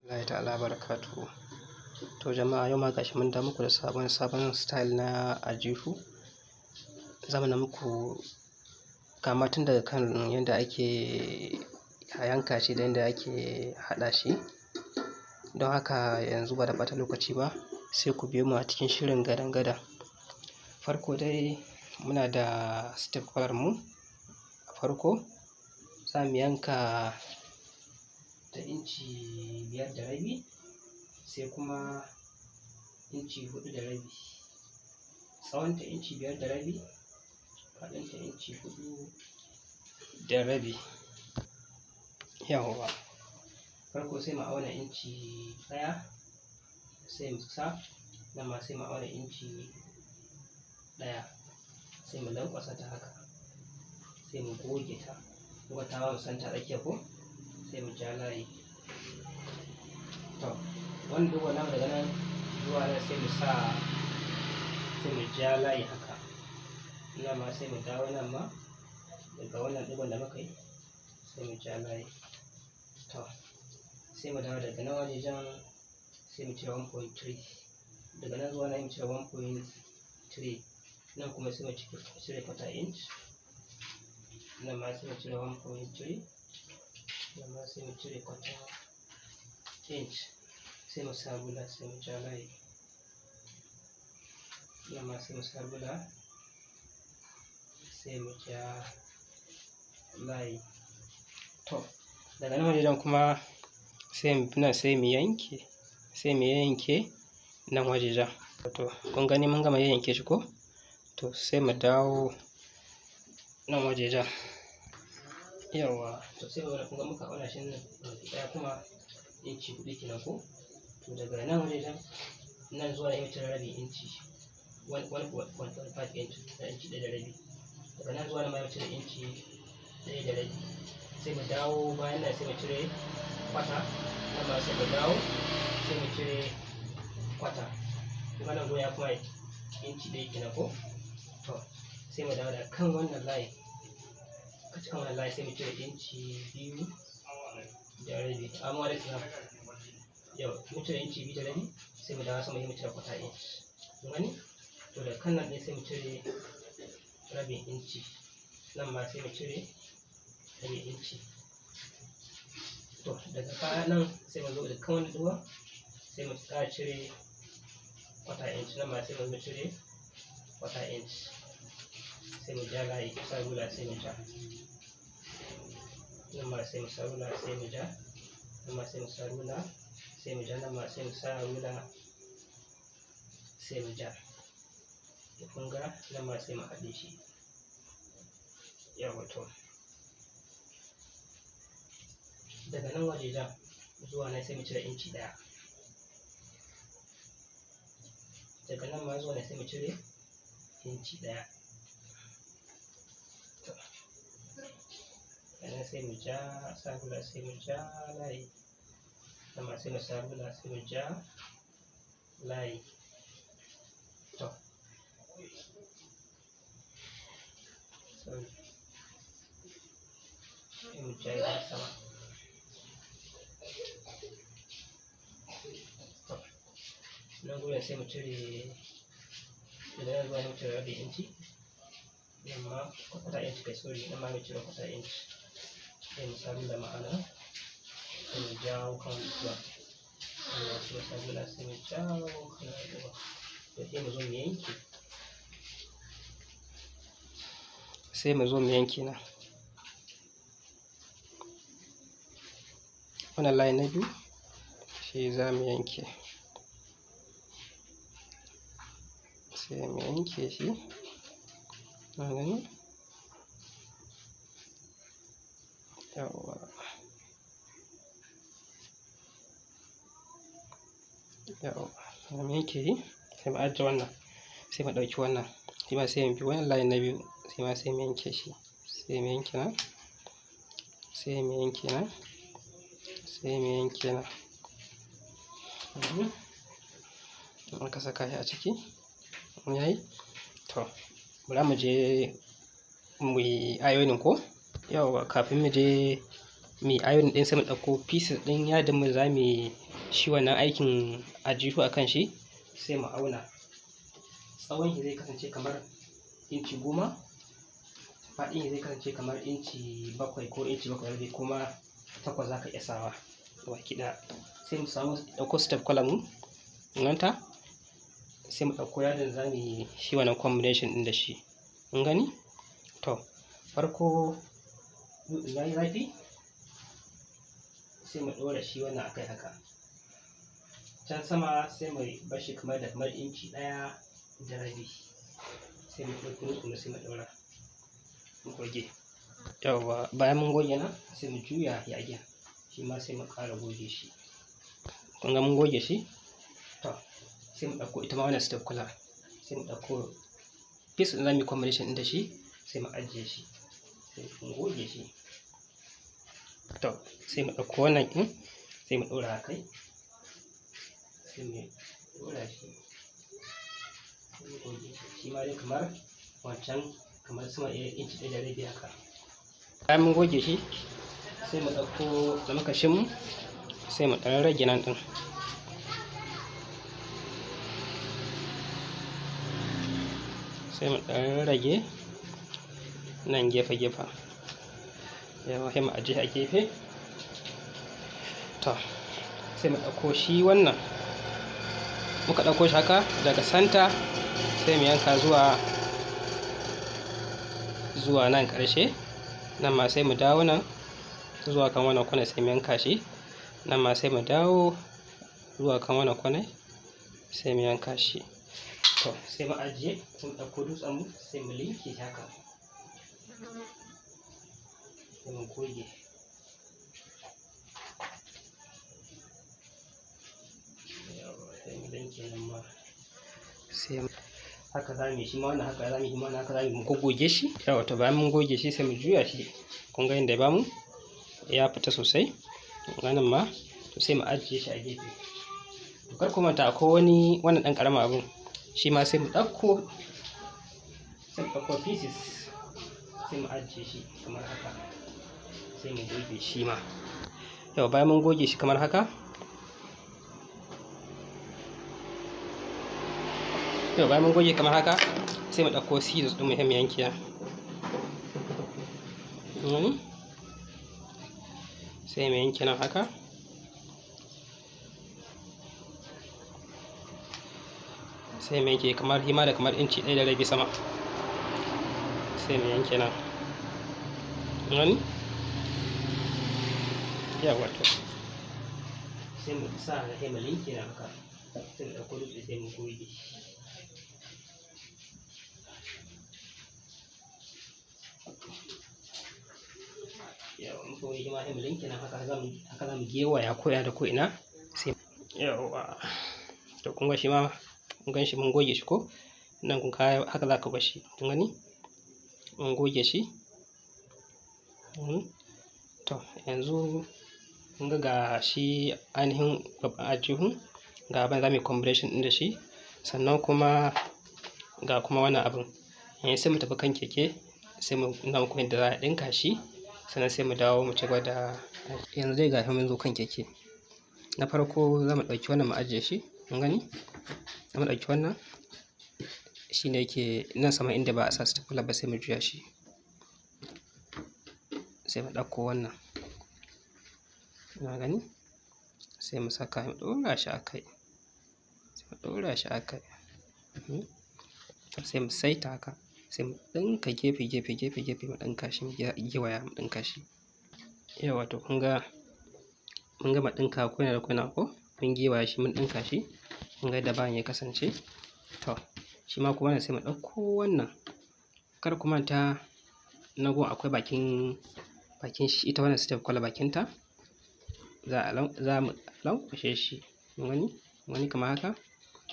Allah ta'ala barakatuhu. To jama'a, yau ma gashi mun dawo muku da sabon style na aljihu. Za mu na muku kama tun daga kan yadda ake yanka shi da yadda ake haɗa shi. Don haka yanzu ba da ɓata lokaci ba, sai ku biyo mu a cikin shirin gadan-gadan. Farko dai muna da step collar mu. A farko za mu yanka ta inci 5.5, sai kuma inci 4.5. Tsawonta inci 5.5, faɗinta inci 4.5. Yawwa. Farko sai mu auna inci 1, sai mu sa, nan ma sai mu auna inci 1, sai mu lanƙwasa ta haka, sai mu goge ta. Kun ga ta bamu center tsakiya ko? Sai mu ja layi. To, wannan ɗigon namu daga nan zuwa nan, sai mu sa, sai mu ja layi haka. Nan ma sai mu dawo nan ma daga wannan ɗigon da muka yi, sai mu ja layi. To, sai mu dawo daga nan wajejen, sai mu cire 1.3. Daga nan zuwa nan mu cire 1.3. Nan kuma sai mu cire quarter inch. Nan ma sai mu cire 1.3. Nan ma sai mu cire quarter inch. Sai mu sa rula, sai mu ja layi. Nan ma sai mu sa rula, sai mu ja layi. To, daga nan wajejen kuma sai mu bi nan, sai mu yanke nan wajejen. To, kun gani mun gama yayyanke shi ko? To, sai mu dawo nan wajejen. Yawwa, to sai mu kun ga muka auna shi nan gabaki ɗaya kuma inci 4 kenan ko? To, daga nan wajejen nan zuwa nan mu cire rabin inci, 1.5 inch, na inci 1.5. Daga nan zuwa nan ma mu cire inci 1.5. Sai mu dawo bayan nan, sai mu cire kwata. Nan ma sai mu dawo, sai mu cire kwata. Kun ga nan gurin ya kuma inci 1 kenan ko? To, sai mu dawo daga kan wannan layin. Kan wannan layin sai mu cire inci 2.5. Amma alaikum salam. Yau, mun cire inci 2.5, sai mu dawo sama, sai mu cire quarter inch. Kun gani? To, daga kan nan ɗin sai mu cire rabin inci. Nan ma sai mu cire rabin inci. To, daga baya nan sai mu zo daga kan wannan ɗigon, sai mu ƙara cire quarter inch. Nan ma sai mu zo mu cire quarter inch. Sai mu ja layi, sa rula sai mu ja. Nan ma sai mu sa rula, sai mu ja. Nan ma sai mu sa rula, sai mu ja. Nan ma sai mu sa rula, sai mu ja. To, kun ga nan ma sai mu haɗe shi. Yawwa, to. Daga nan wajejen zuwa nan sai mu cire inci 1. Daga nan ma zuwa nan sai mu cire inci 1. To, daga nan sai mu ja, sa rula, sai mu ja layi. Nan ma sai mu sa rula, sai mu ja layi. To, sorry. Sai mu ja shi sama. To, nan gurin sai mu cire, daga nan zuwa nan mu cire rabin inci. Nan ma quarter inch kai, sorry, nan ma mu cire quarter inch. Sai mu sa rula ma'ana, sai mu jawo kan zuwa. Nan ma sai mu sa rula, sai mu jawo kan zuwa. To, sai mu zo mu yanke. Sai mu zo mu yanke nan. Wannan layin na biyu shi za mu yanke. Sai mu yanke shi. Kun gani? Yawwa. Yawwa, mu yanke shi, sai mu ajiye wannan. Sai mu ɗauki wannan. Shi ma sai mu bi wannan layin na biyu, shi ma sai mu yanke shi. Sai mu yanke nan. Sai mu yanke nan. Sai mu yanke nan. Muka saka shi a ciki. Yayi? To, bara mu je mu yi ironing ko? Yawwa, kafin mu je Mu iron ɗin, sai mu ɗauko pieces ɗin yadin mu, za mu shi wannan aikin aljihu a kan shi, sai mu auna. Tsawon shi zai kasance kamar inci 10, faɗin shi zai kasance kamar inci 7 ko inci 7.5 kuma 8 za ka iya sawa gabaki ɗaya. Sai mu samu ɗauko step collar mu ganta, sai mu ɗauko yadin za mu yi shi wannan combination ɗin da shi. Kun gani? To, farko ya yi zafi, sai mu ɗora shi wannan akai haka. Can sama sai mu bar shi kamar da kamar inci 1.5. Sai mu ɗauko dutsen sai mu ɗora, mu goge. Yawwa, bayan mun goge nan sai mu juya ya again, shi ma sai mu ƙara goge shi. Kun ga mun goge shi? To, sai mu ɗauko ita ma wannan step collar, sai mu ɗauko piece ɗin za mu yi combination ɗin da shi, sai mu ajiye shi, sai mu goge shi. To, sai mu ɗauko wannan ɗin, sai mu ɗora a kai, sai mu ɗora shi, sai mu goge shi. Shi ma dai kamar wancan, kamar sama inci 1.5 haka. Bayan mun goge shi, sai mu ɗauko almakashin mu, sai mu ɗan rage nan ɗin. Sai mu ɗan rage nan gefe-gefen. Yawwa, sai mu ajiye a gefe. To, sai mu ɗauko shi wannan. Muka ɗauko shi haka daga santa, sai mu yanka zuwa nan ƙarshe. Nan ma sai mu dawo nan zuwa kan wannan kwana, sai mu yanka shi. Nan ma sai mu dawo zuwa kan wannan kwana, sai mu yanka shi. To, sai mu ajiye, sai mu ɗauko dutsen mu, sai mu linke shi haka. Sai mu goge. Yawwa, sai mu linke nan ma. Sai haka za mu yi shi ma wannan, haka za mu yi shi ma wannan, haka za mu goggoge shi. Yawwa, to bayan mun goge shi sai mu juya shi. Kun ga yadda ya bamu? Ya fita sosai. Nan ma to sai mu ajiye shi a gefe. To, kar ku manta akwai wani wannan ɗan ƙaramin abun. Shi ma sai mu ɗauko, sai mu ɗauko pieces, sai mu ajiye shi kamar haka. Sai mu goge shi ma. Yawwa, bayan mun goge shi kamar haka. Yawwa, bayan mun goge kamar haka, sai mu ɗauko scissors ɗin mu sai mu yanke. Kun gani? Sai mu yanke nan haka. Sai mu yanke kamar hima da kamar inci 1.5 sama. Sai mu yanke nan. Kun gani? Yawwa, to. Sai mu sa sai mu linke nan haka. Sai mu ɗauko dutse sai mu goge. Yawwa, mun goge shi ma sai mu linke nan haka, haka za mu gewaya ko ina da ko ina. Sai yawwa. To, kun ga shi ma kun gan shi mun goge shi ko? Nan kun ga haka za ka bar shi. Kun gani? Mun goge shi. To, yanzu kun ga ga shi ainihin babban aljihun, ga abin da za mu yi combination ɗin da shi. Sannan kuma ga kuma wannan abun. Yanzu sai mu tafi kan keke, sai mu nuna muku yadda za a ɗinka shi. Sannan sai mu dawo mu ci gaba da aiki. Yanzu dai ga mun zo kan keke. Na farko za mu ɗauki wannan mu ajiye shi. Kun gani? Za mu ɗauki wannan. Shi ne yake nan sama inda ba a sa stapler ba, sai mu juya shi. Sai mu ɗauko wannan. Kuna gani? Sai mu saka mu ɗora shi a kai. Sai mu ɗora shi a kai. Sai mu saita haka. Sai mu ɗinka gefe, gefe, gefe, gefe, mu ɗinka shi, mu gewaya mu ɗinka shi. Yawwa, to kun ga mun gama ɗinka ko ina da ko ina ko? Mun gewaya shi, mun ɗinka shi. Kun ga yadda bayan ya kasance. To, shi ma kuma wannan sai mu ɗauko wannan. Kar ku manta na gun akwai bakin shi ita wannan step collar bakinta. Za mu lanƙwashe shi. Kun gani? Kun gani kamar haka?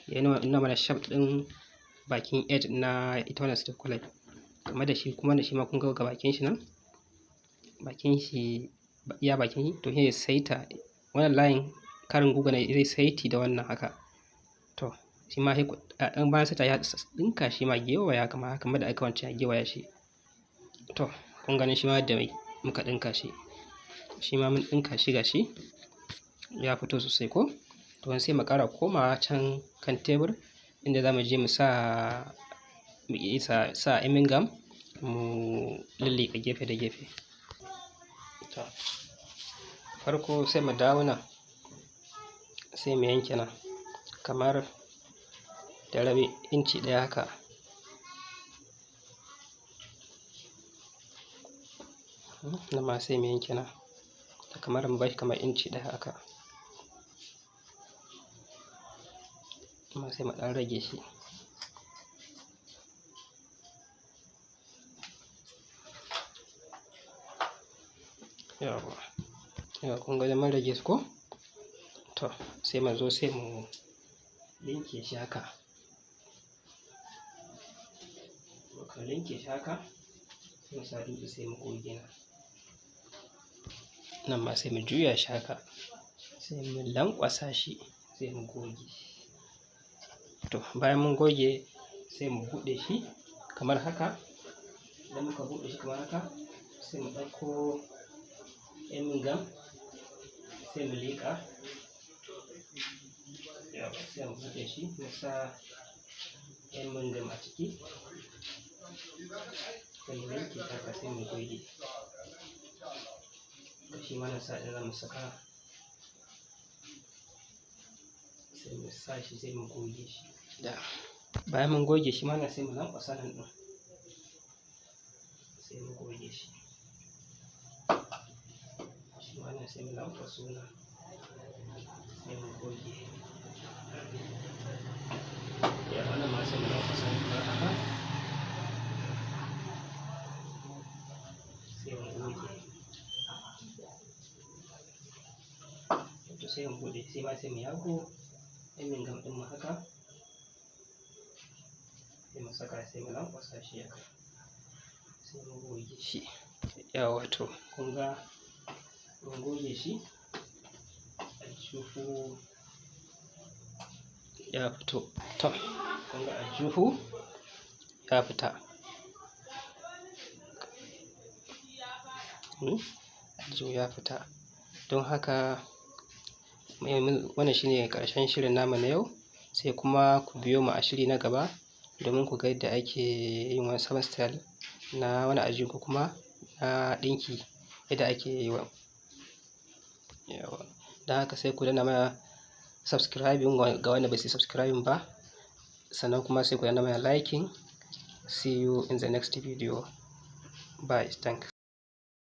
Ya nuna mana shape ɗin bakin edge na ita wannan step collar. Kamar da shi kuma da shi ma kun ga bakin shi nan. Bakin shi, iya bakin shi, to sai ya saita wannan layin karin guga ne zai saiti da wannan haka. To, shi ma sai in bayan saita ya ɗinka shi ma gewaya kamar haka, kamar da aka wancan ya gewaya shi. To, kun gani shi ma yadda muka ɗinka shi. Shi ma mun ɗinka shi, gashi ya fito sosai ko? To sai mu ƙara komawa can kan tebur inda za mu je mu sa mu sa gum mu lilliƙa gefe da gefe. To farko sai mu dawo nan, sai mu yanke nan kamar da rabi inci ɗaya haka. Nan ma sai mu yanke nan kamar mu bashi kamar inci ɗaya haka. Amma sai mu ɗan rage shi. Yawwa, yawwa, kun ga mun rage su ko? To sai mu zo sai mu linke shi haka. Muka linke shi haka, sai mu sa dutse sai mu goge nan. Nan ma sai mu juya shi haka, sai mu lanƙwasa shi, sai mu goge. To bayan mun goge sai mu buɗe shi kamar haka. Idan muka buɗe shi kamar haka, sai mu ɗauko gum sai mu liƙa. Yawwa, sai mu buɗe shi mu sa gum a ciki, sai mu linke haka sai mu goge. To shi ma nan side ɗin za mu saka, sai mu sa shi sai mu goge shi. Da bayan mun goge shi ma nan sai mu lanƙwasa nan ɗin, sai mu goge shi. Shi ma nan sai mu lanƙwaso nan, sai mu goge. Yawwa, nan ma sai mu lanƙwasa kamar haka, sai mu goge. To sai mu buɗe, sai ma sai mu yago gum ɗin mu haka, sai mu saka sai mu lanƙwasa shi haka, sai mu goge shi. Yawwa, to kun ga mun goge shi, aljihu ya fito. To kun ga aljihu ya fita. Aljihu ya fita. Don haka wannan shine ƙarshen shirin namu na yau, sai kuma ku biyo mu a shiri na gaba domin ku ga yadda ake yin wani sabon style na wani aljihu ko kuma na ɗinki yadda ake yi wa. Yawwa, don haka sai ku danna mana subscribing ga wanda bai su subscribing ba, sannan kuma sai ku danna mana liking. See you in the next video. Bye. Thanks.